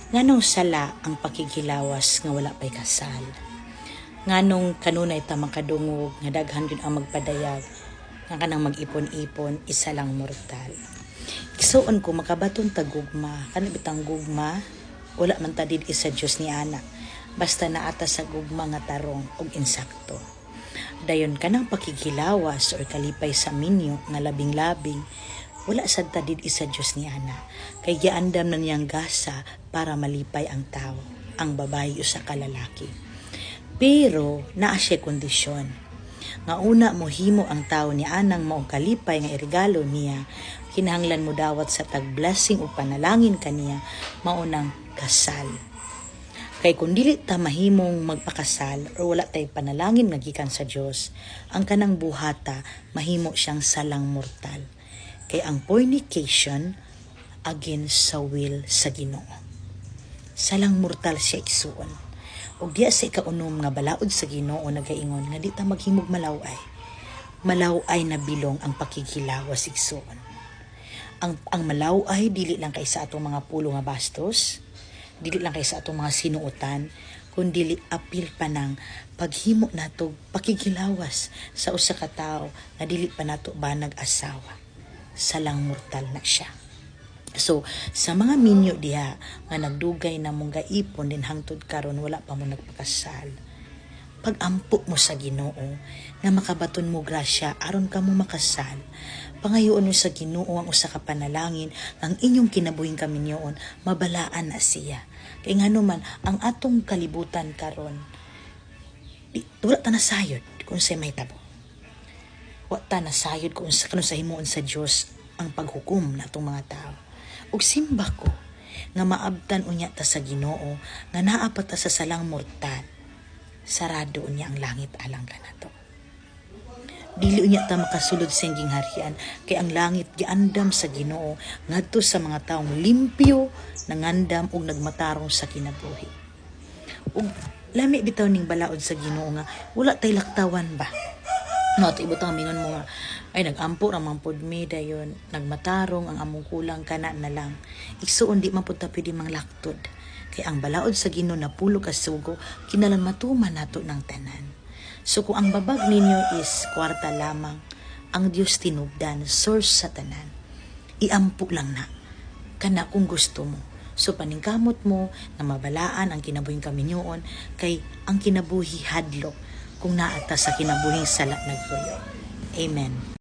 Nganong sala ang pakighilawas nga wala pay kasal? Nganong kanunay ta makadungog nga daghan gyud ang magpadayag nga kanang mag-ipon-ipon isa lang mortal? Igsuon ko, makabaton ta gugma, kana bitang gugma wala man ta did sa Dios ni ana. Basta naa ta sa gugma nga tarong ug insakto. Dayon kanang pakighilawas or kalipay sa minyo nga labing-labing wala sad ta did sa Dios ni ana. Kay giandam na niyang gasa para malipay ang tao, ang babae usa ka lalaki. Pero naa siya kondisyon. Nga una mohimo ang tao ni anang maong kalipay nga iregalo niya, kinahanglan mo dawat sa tag blessing o panalangin kaniya, mao nang kasal. Kay kung dili ta mahimong magpakasal or wala tay panalangin nga gikan sa Dios, ang kanang buhata mahimo siyang salang mortal. Kay ang fornication against sa will sa Ginoo. Salang mortal siya, igsuon. Ug diya sa ikaunom nga balaod sa Ginoo nagaingon nga di ta maghimog malaw-ay. Malaw-ay na bilong ang pakighilawas, igsuon. Ang malaw-ay dili lang kay sa atong mga pulo nga bastos, dili lang kay sa atong mga sinuotan, kun dili apil pa ng paghimo nato pakighilawas sa usa ka tawo nga dili pa nato ba nag-asawa. Salang mortal na siya. So, sa mga minyo diha nga nagdugay na mong gaipon din hangtod karon wala pa mo nagpakasal. Pagampo mo sa Ginoo nga makabaton mo grasya aron kamo makasal. Pangayoon mo sa Ginoo ang usa ka panalangin ang inyong kinabuhing kaminyoon mabalaan na siya. Kay ngano man ang atong kalibutan karon di, wala ta nasayod kung unsay mahitabo. Wa ta nasayod kung sa kano sa himuon sa Dios ang paghukom natong mga tao. Ug simba ko nga maabtan unya ta sa Ginoo nga naa pa ta sa salang mortal. Sarado unya ang langit alang kanato. Dili unya ta makasulod sa iyang gingharian kay ang langit giandam sa Ginoo ngadto sa mga taong limpyo, nangandam ug nagmatarong sa kinabuhi. Ug lami bitaw ning balaod sa Ginoo nga wala tay laktawan ba. No, at ibutang mingon mo nga ay nagampo ra man pud mi, dayon nagmatarong ang among kulang, kana na lang. Igsuon, di man pud ta pwede manglaktod. Kay ang balaod sa Ginoo na pulo ka sugo kinahanglan matuman nato ng tanan. So kung ang babag ninyo is kwarta lamang, ang Dios tinubdan, source sa tanan. Iampo lang na kana kung gusto mo. So paningkamot mo na mabalaan ang kinabuhing kaminyoon kay ang kinabuhi hadlok kung naa ta sa kinabuhing sala nagpuyo. Amen.